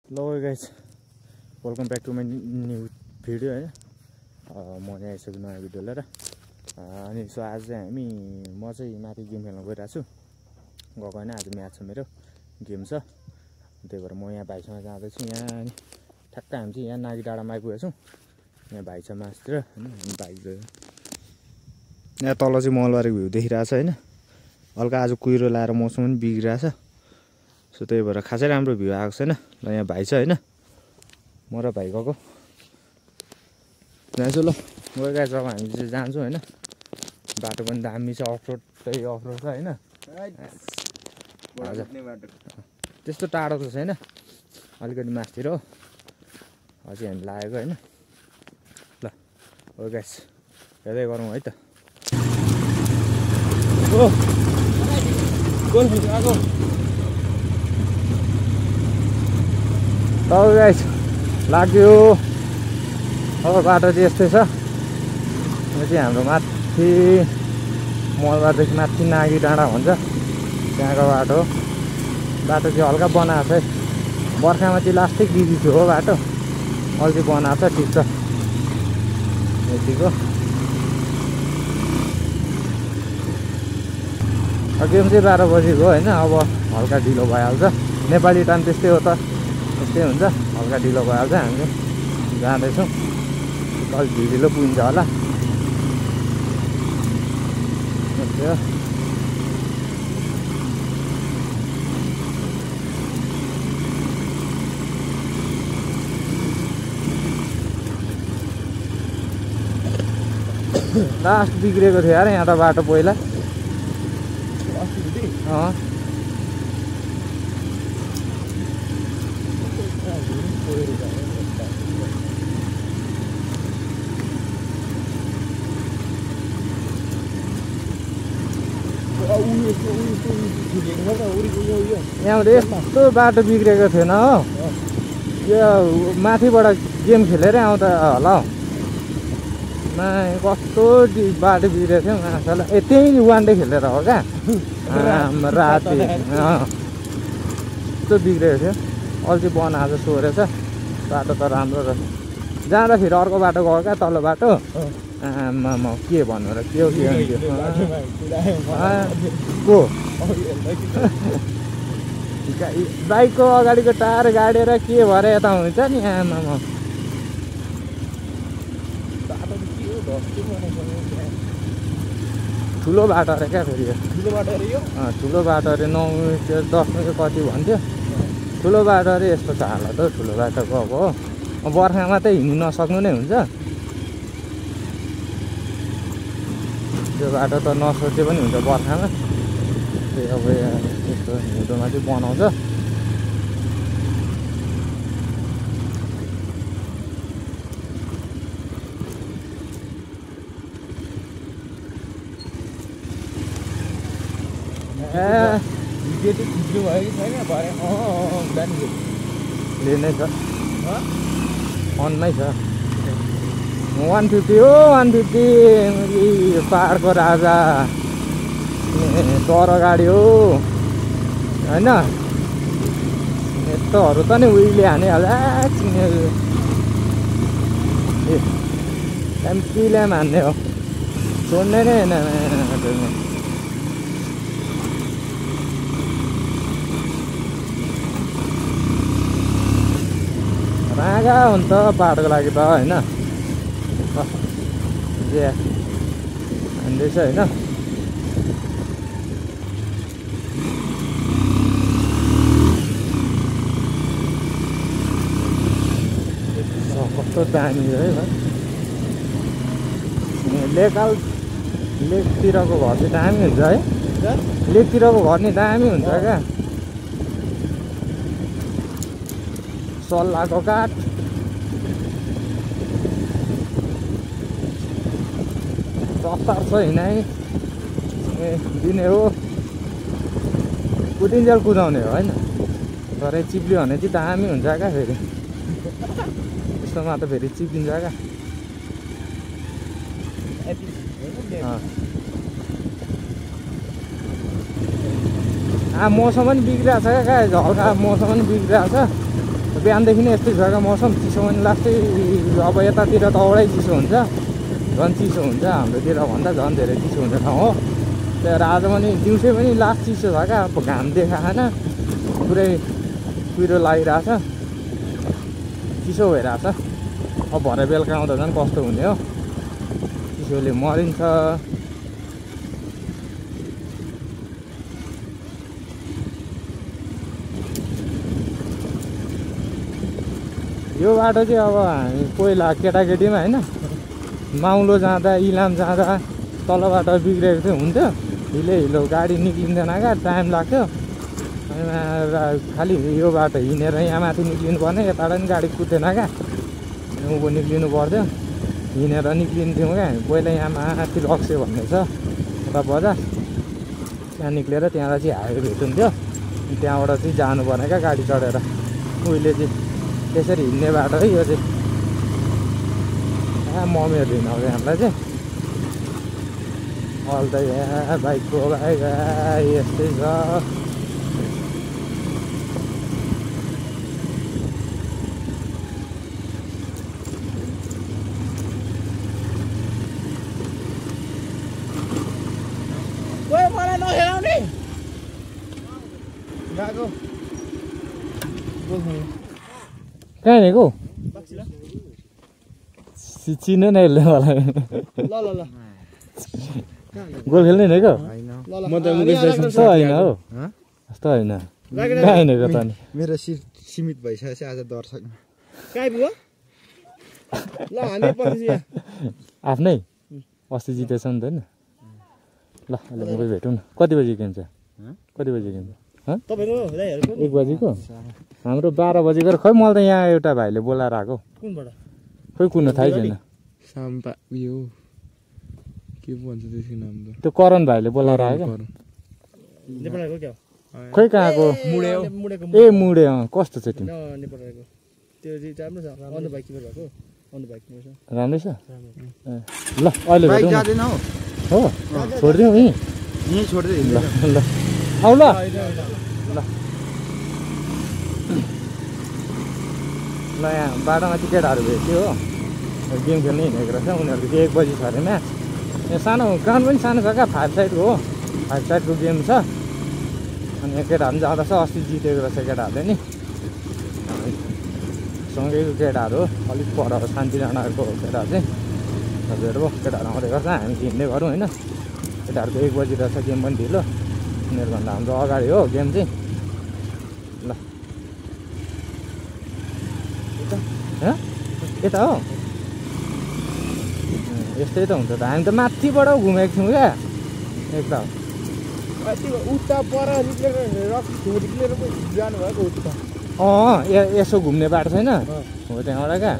Hello guys, welcome back to my new video है म यहाँ आइसकेको नयाँ भिडियो लिएर अनि सो आज चाहिँ म चाहिँ माथि गेम खेल्न गइरहेको छु गएको हैन आज म्याच छ मेरो गेम छ त्यही भएर म यहाँ भाइसँग जाँदै छु यहाँ अनि ठ्याक्क हामी चाहिँ यहाँ नागी डाँडामा आइपुगेको छौं यहाँ भाइ छ मास्तिर हैन अनि भाइ गयो यहाँ तल चाहिँ मलबारी भ्यू देखिरहेछ हैन हल्का आज कुहिरो लाएर मौसम पनि बिग्रिरहेछ सो त्यही भएर खासै राम्रो भ्यू आएको छैन ल यहाँ भाइ छ हैन म र भाइ गएको जान्छु ल गयो गाइस अब हामी चाहिँ जान्छौँ हैन बाटो पनि दामी छ अफरोड छ हैन त्यस्तो टाढो त छैन अलिकति मास्तिर हो अझै हामी लागेको हैन ल हो गाइस हेर्दै गरौँ है त ओ गोल आको अब गाइस लाग्यो अब बाटो चाहिँ यस्तै छ यो चाहिँ हाम्रो माथि मलबारदेखि माथि नागी डाँडा भन्छ त्यहाँको बाटो चाहिँ हल्का बनाएको छ है बर्खामा चाहिँ लास्टै बिजी थियो हो बाटो अहिले चाहिँ बनाएको छ ठिक छ यतिको गेम चाहिँ 12 बजीको होइन अब हल्का ढिलो भइहाल्छ नेपाली टाइम त्यस्तै हो त त्यस्तै हुन्छ हल्का ढिलो भइहाल्छ हामी जाँदैछौँ अलिक ढिलो पुगिन्छ होला लास्ट बिग्रेको थियो यार यहाँ त बाटो पहिला यहाँ यस्तो बाटो बिग्रेको थिएन हो यो माथिबाट गेम खेलेर आउँदा होला हौ कस्तो बाटो बिग्रेको थियो माछालाई त्यही वान डे खेलेर हो क्या राति यस्तो बिग्रेको थियो अहिले चाहिँ बनाएको छ सोरेछ बाटो त राम्रो रहेछ जाँदाखेरि अर्को बाटो गयो क्या तल्लो बाटो आमा के भन्नु र के को बाइकको अगाडिको टायर गाडेर के भएर यता हुन्छ नि आमा ठुलो बाटो अरे क्या फेरि ठुलो बाटो अरे 9 मिनट 10 मिनट कति भन्थ्यो ठुलो बाटो अरे यस्तो छ हालत हो ठुलो बाटो गएको हो बर्खामा त हिँड्नु नसक्नु नै हुन्छ त्यो बाटो त नसोचे पनि हुन्छ बर्खामा त्यही अब यस्तो हिउँदोमा चाहिँ बनाउँछ लिनै छ अनमै छ 150 हो 150 पाहाडको राजा तर गाडी हो होइन यस्तोहरू त नि उहिले हानिहाल्छ चिने हान्ने हो छोड्ने नै होइन रागा हुन्छ पाहाडको लागि त होइन हान्दैछ होइन कस्तो दामी है लेकतिरको घर चाहिँ दामी हुन्छ है लेकतिरको घर नि दामी हुन्छ क्या सल्लाहको काठ रफ्तार छ हिँडाइ दिने हो कुदिन्जेल कुदाउने हो होइन तर चिप्लियो भने चाहिँ दामी हुन्छ क्या फेरि त्यस्तोमा त फेरि चिप्लिन्छ क्या मौसम पनि बिग्रिरहेको छ क्या हल्का मौसम पनि बिग्रिरहेको छ बिहानदेखि नै यस्तै छ मौसम चिसो पनि लास्टै अब यतातिर त औडै चिसो हुन्छ झन् चिसो हुन्छ हाम्रोतिर भन्दा झन् धेरै चिसो हुने ठाउँ हो त्यही आज पनि दिउँसै पनि लास्ट चिसो छ क्या अब घाम देखाएन पुरै कुहिरो लागिरहेछ चिसो भइरहेछ अब भरे बेलुका आउँदा झन् कस्तो हुने हो चिसोले मरिन्छ यो बाटो चाहिँ अब हामी पहिला केटाकेटीमा होइन माउलो जाँदा इलाम जाँदा तलबाट बिग्रेको थियो हुन्थ्यो हिलो गाडी निक्लिँदैन क्या टाइम लाग्थ्यो अनि खालि यो बाटो हिँडेर यहाँ माथि निक्लिनु पर्ने यताबाट पनि गाडी कुद्दैन क्या उँभो निक्लिनु पर्थ्यो हिँडेर निक्लिन्थ्यौँ क्या हामी पहिला यहाँ माथि रक्से भन्ने छ उता बजार त्यहाँ निक्लेर त्यहाँबाट चाहिँ हाइवे भेटिन्थ्यो त्यहाँबाट चाहिँ जानुपर्ने क्या गाडी चढेर उहिले चाहिँ त्यसरी हिँड्ने बाटो है यो चाहिँ मम्मीहरू हिँडाउँछ हामीलाई चाहिँ अहिले त यहाँ बाइकको बाइक यस्तै छ कहाँ हिँडेको चिन्नु नै यसले मलाई गोल खेल्ने हिँडेको जस्तो होइन हो जस्तो होइन कहाँ हिँडेको त नि मेरो सिट सीमित भइसकेपछि आज दर्शक कहाँ पुग्यो ल हामी पछि आफ्नै अस्ति जितेछ नि त होइन ल अहिले म भेटौँ न कति बजी गेम छ कति बजी गेम छ 1 बजीको हाम्रो 12 बजी गरेर खै मलाई त यहाँ एउटा भाइले बोलाएर आएको कुनबाट खै कुन थाहै छैन साम्पा उयो के भन्छ त्यसको नाम त त्यो करण भाइले बोलाएर आयो नेपालको क्या खै कहाँको मुडे ए मुडे कस्तो छ टिम नेपालको त्यो चाहिँ राम्रो छ अन्ध बाइक किपर भएको अन्ध बाइक किपर छ राम्रै छ ल अहिले बाइक जादैन हो छोड्दियौ यही छोड्दै ल ल आउ ल ल यहाँ बाटोमा चाहिँ केटाहरू भेट्यो हो गेम खेल्ने हिँडेको रहेछ उनीहरूको चाहिँ 1 बजी छ अरे म्याच यहाँ सानो ग्राउन्ड पनि सानो छ क्या 5 साइडको हो 5 साइडको गेम छ अनि यहाँ केटाहरू पनि जाँदैछ अस्ति जितेको रहेछ केटाहरूले नि सँगैको केटाहरू अलिक पर शान्ति डाँडाको केटाहरू चाहिँ भेट्यो केटाहरू आउँदै गर्छ हामी हिँड्दै गरौँ होइन केटाहरूको 1 बजी रहेछ गेम पनि ढिलो उनीहरूभन्दा हाम्रो अगाडि हो गेम चाहिँ ल यता हो यस्तै त हुन्छ त हामी त माथिबाट घुमेको छौँ क्या एकताल उता पर निक्लेर जानुभएको उता यसो घुम्ने बाटो छैन हो त्यहाँबाट क्या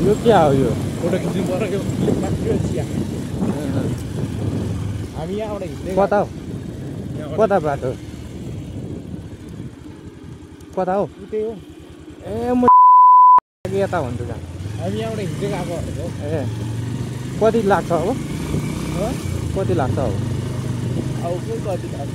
यो क्या हो यो फोटो खिच्नु पर्यो हामी यहाँबाट हिँड्दै कता हो कता बाटो कता हो त्यही हो ए म यता भन्छु जहाँ हामी यहाँबाट हिँड्दै गएको ए कति लाग्छ अब कति लाग्छ अब कति लाग्छ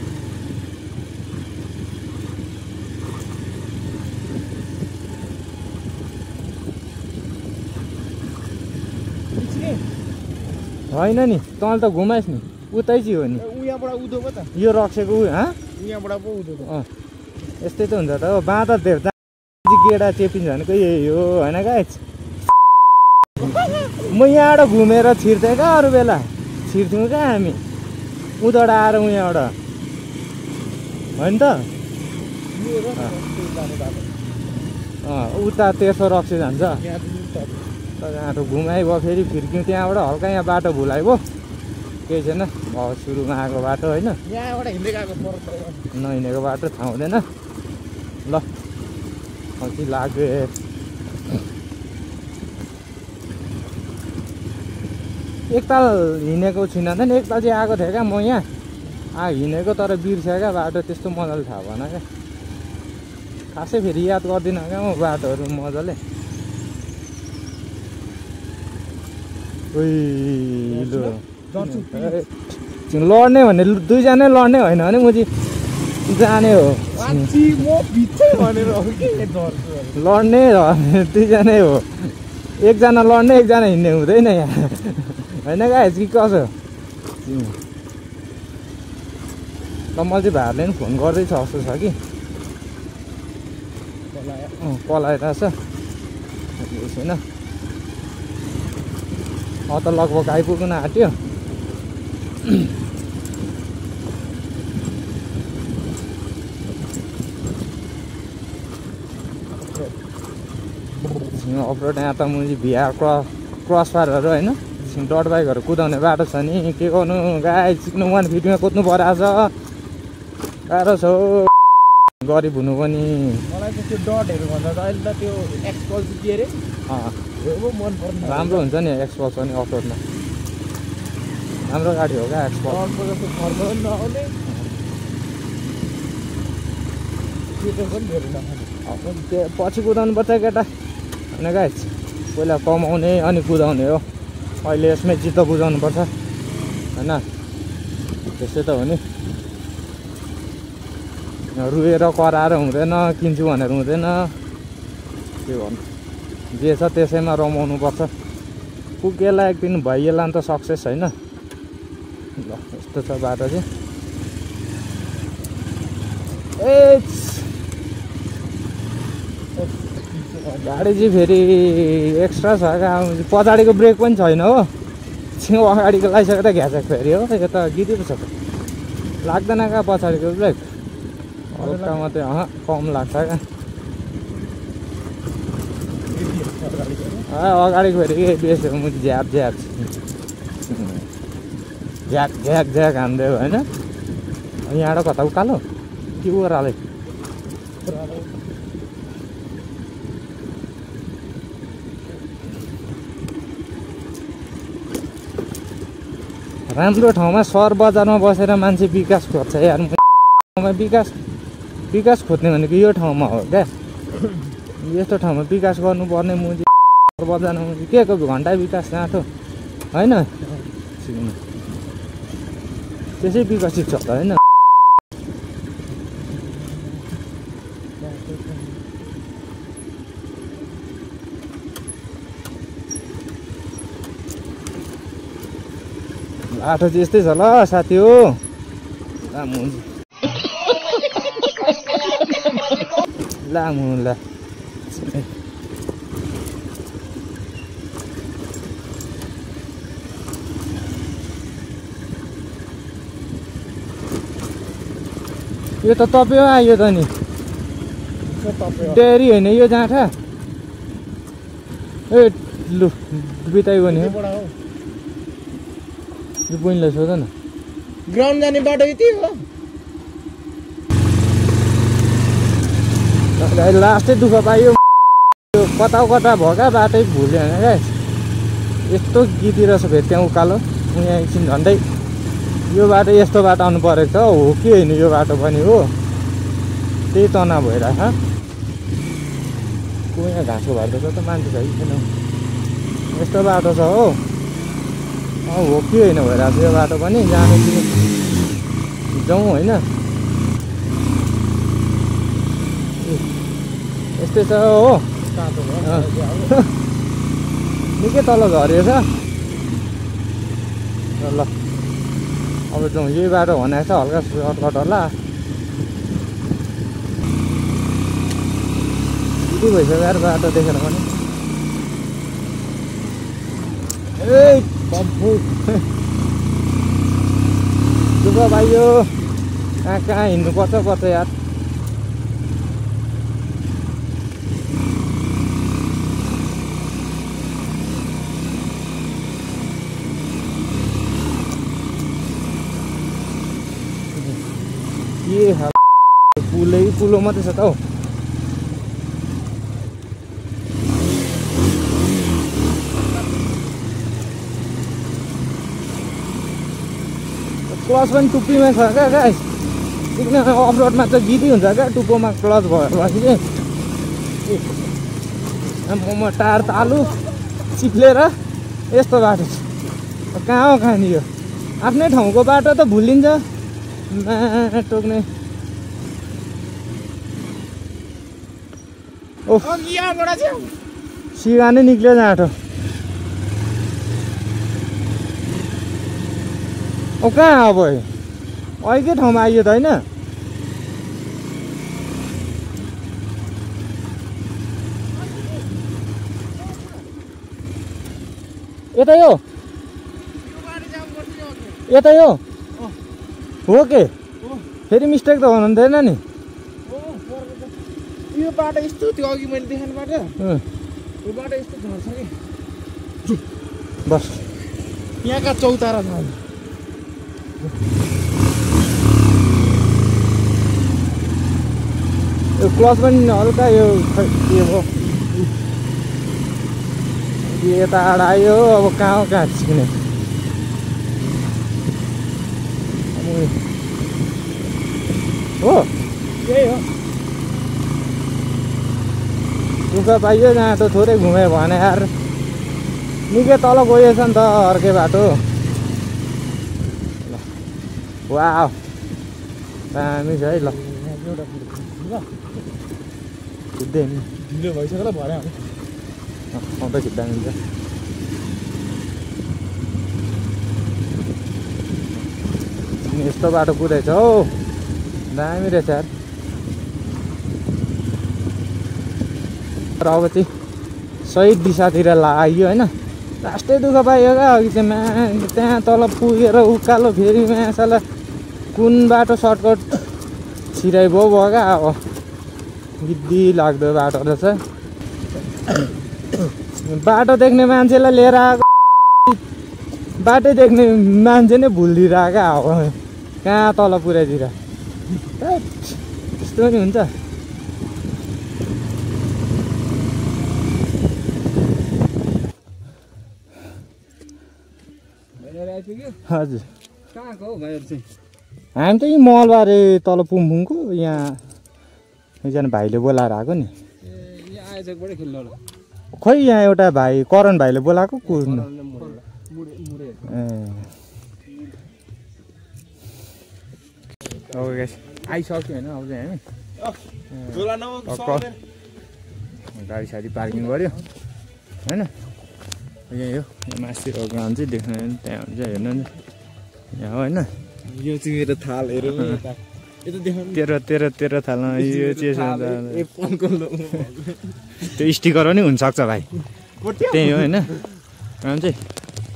होइन नि तँले त घुमाइस् नि उतै चाहिँ हो नि उहाँबाट उधो पो त यो रक्सेको यहाँबाट पो उधो यस्तै त हुन्छ त हो बाँदर धेर गेडा चेपिन्छ भनेको यही हो होइन गाइस म यहाँबाट घुमेर छिर्थेँ क्या अरू बेला छिर्थ्यौँ क्या हामी उताबाट आएर यहाँबाट होइन त उता तेर्सो रक्सी जान्छ यहाँ घुमाइभयो फेरि फिर्क्यौँ त्यहाँबाट हल्का यहाँ बाटो भुलाइभयो केही छैन सुरुमा आएको बाटो होइन नहिँडेको बाटो थाहा हुँदैन ल कति लाग्यो एकताल हिँडेको छुइनँ नि एकताल चाहिँ आएको थिएँ क्या म यहाँ हिँडेको तर बिर्सेँ क्या बाटो त्यस्तो मजाले थाहा भएन क्या खासै फेरि याद गर्दिनँ क्या म बाटोहरू मजाले लड्ने भने दुईजनै लड्ने होइन भने म चाहिँ जाने हो लड्ने दुईजनै हो एकजना लड्ने एकजना हिँड्ने हुँदैन यहाँ होइन गाइस कि कसो कमल चाहिँ भाइहरूले पनि फोन गर्दैछ जस्तो छ कि पलाइरहेछ छैन त लगभग आइपुग्न आँट्यो अफरोड यहाँ त मुजी भिआर क्रस फारहरू होइन डट बाइकहरू कुदाउने बाटो छ नि के गर्नु गाई सिक्नु 150मा कुद्नु परेको छ गाह्रो छ गरिब हुनु पनि मलाई त त्यो डटहरू भन्दा त अहिले त त्यो एक्सपल्स के अरे मन पर्छ राम्रो हुन्छ नि एक्सपल्स पनि अफरोडमा राम्रो गाडी हो क्या एक्सपल्स नआउने पछि कुदाउनु पर्छ केटा होइन गाइस पहिला कमाउने अनि कुदाउने हो अहिले यसमै चित्त बुझाउनु पर्छ होइन त्यस्तै त हो नि रुएर कराएर हुँदैन किन्छु भनेर हुँदैन के गर्नु जे छ त्यसैमा रमाउनु पर्छ पुगेला एक दिन भइएला नि त सक्सेस होइन ल यस्तो छ बाटो चाहिँ गाडी चाहिँ फेरि एक्स्ट्रा छ क्या पछाडिको ब्रेक पनि छैन हो छेउ अगाडिको लगाइसकेर घ्याचेको फेरि हो यो त गिरी पो छ लाग्दैन क्या पछाडिको ब्रेक हल्का मात्रै कम लाग्छ क्या अगाडिको फेरि एबिएस हो म झ्याप झ्याप झ्याक झ्याक झ्याक हान्दै होइन यहाँबाट कता उकालो के ओह्रालै राम्रो ठाउँमा सहर बजारमा बसेर मान्छे विकास खोज्छ यार विकास खोज्ने भनेको यो ठाउँमा हो क्या यस्तो ठाउँमा विकास गर्नुपर्ने मुजी बजारमा मुजी के को घन्टा विकास नाथो होइन त्यसै विकसित छ त होइन बाटो चाहिँ यस्तै छ ल साथी हो लामो ला यो त तपाईँ आयो त नि डेरी होइन यो जाँठा ए लु बिताइगयो नि यो बहिनीलाई सोध न ग्राउन्ड जाने बाटो यति हो लास्टै दुःख पायो कता कता भयो क्या बाटै भुल्यो होइन क्या यस्तो गीती रहेछ फेरि त्यहाँ उकालो यहाँ एकछिन झन्डै यो बाटो यस्तो बाटो आउनु परेको छ हो कि होइन यो बाटो पनि हो त्यही तनाव भइरहेछ को यहाँ घाँसको भर्दैछ त मान्छे छ कि छैन यस्तो बाटो छ हो हो कि होइन भइरहेको छ यो बाटो पनि जानु कि जाउँ होइन यस्तै छ हो निकै तल झरेछ ल अब जाउँ यही बाटो भनेको छ हल्का सर्टकट होला के भइसक्यो यार बाटो देखेर पनि ए दुःख भाइयो कहाँ कहाँ हिँड्नुपर्छ पर्छ यार के पुलो मात्रै छ त हौ क्लच पनि टुप्पीमा छ क्या गाइस किन अफ रोडमा त गिटी हुन्छ क्या टुप्पोमा क्लच भएपछि चाहिँ म टायर तालु चिप्लेर यस्तो बाटो छ कहाँ हो कहाँनिर आफ्नै ठाउँको बाटो त भुलिन्छ टोक्ने सिगा नै निक्ल्यो जाँठो कहाँ अब अहिलेकै ठाउँमा आइयो त होइन यतै हो के फेरि मिस्टेक त हुनु हुँदैन नि यो बाटो यस्तो त्यो अघि मैले देखाउने बाटो यो बाटो यस्तो झर्छ कि बस यहाँका चौतारा छ यो क्लच पनि हल्का यो के भयो यता आयो अब कहाँ छिक्ने हो त्यही हो दुःख पाइयो जहाँ त थोरै घुम्यो भने यार निकै तल गएछ नि त अर्कै बाटो वाह दामी छ है ल खिच्दै ढिलो भइसक्यो ल भरे आउँदा खिच्दा मिल्छ यस्तो बाटो कुदेछ हौ दामी रहेछ यार र अब चाहिँ सही दिशातिर लाग्यो होइन लास्टै दुःख पाइयो क्या अघि चाहिँ त्यहाँ तल पुगेर उकालो फेरि माछालाई कुन बाटो सर्टकट छिराइ भयो क्या अब गिद्दी लाग्दो बाटो रहेछ बाटो देख्ने मान्छेलाई लिएर आएको बाटो देख्ने मान्छे नै भुलिदिरहेको क्या अब कहाँ तल पुऱ्याइदिएर त्यस्तो नि हुन्छ हजुर कहाँको हो भाइहरू चाहिँ हामी त यहीँ मलबारे तल पुङपुङको यहाँ एकजना भाइले बोलाएर आएको नि यहाँ आयोजकबाटै खेल्नु होला खोइ यहाँ एउटा भाइ करण भाइले बोलाएको कुर्नु आइसक्यो होइन अब चाहिँ हामी गाडी साडी पार्किङ गऱ्यो होइन यही हो मासतिर ग्राउन्ड चाहिँ देख्नु त्यहाँ हुन्छ हेर्नु नि यहाँ होइन यो चाहिँ मेरो थाल हेर तेह्र थालमा यो चाहिँ त्यो स्टिकर पनि हुनसक्छ भाइ त्यही हो होइन ग्राउन्ड चाहिँ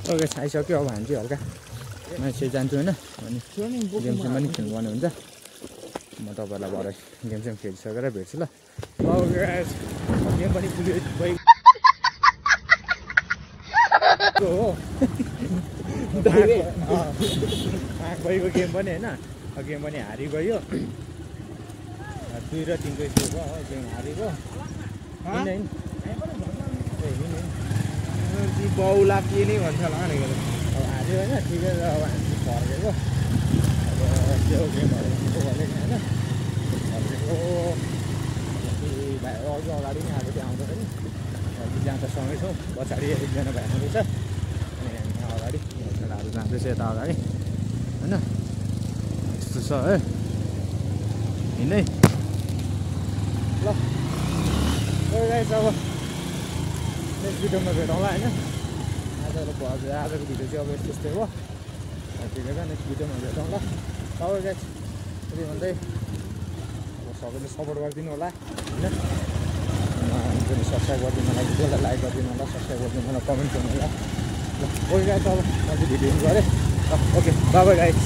ओके आइसक्यो अब हामी चाहिँ हल्का मान्छे जान्छु होइन अनि गेम सेम पनि खेल्नुपर्ने हुन्छ म तपाईँहरूलाई भरे गेम सेम खेलिसकेर भेट्छु ल गेम पनि पुग्यो हो गएको गेम पनि होइन गेम पनि हारिगयो 2 र 3 को स्कोर भयो गेम हारिगयो बाउला के नै भन्छ होला अब हार्यो होइन ठिकै छ अब हामी फर्केको अब त्यो गेमहरू भनेको होइन फर्केको भाइ अघि अगाडि नै आएको थियो आउँदा पनि जहाँ त सँगै छौँ पछाडि एकजना भाइ आउँदैछ अनि यहाँ अगाडि खेलाहरू जाँदैछ यता अगाडि होइन यस्तो छ है हिँड्दै ल गाइस अब नेक्स्ट भिडियोमा भेटौँला होइन आजको भिडियो चाहिँ अब यस्तै हो ठिकै छ नेक्स्ट भिडियोमा भेटौँला तपाईँ गाइस त्यही भन्दै अब सबैले सपोर्ट गरिदिनु होला होइन सब्सक्राइब गरिदिनु होला भिडियोलाई लाइक गरिदिनु होला सब्सक्राइब गरिदिनु होला कमेन्ट गर्नु होला ल ओके गाइस अब मैले भिडियो गरेँ ओके बाइ बाइ गाइस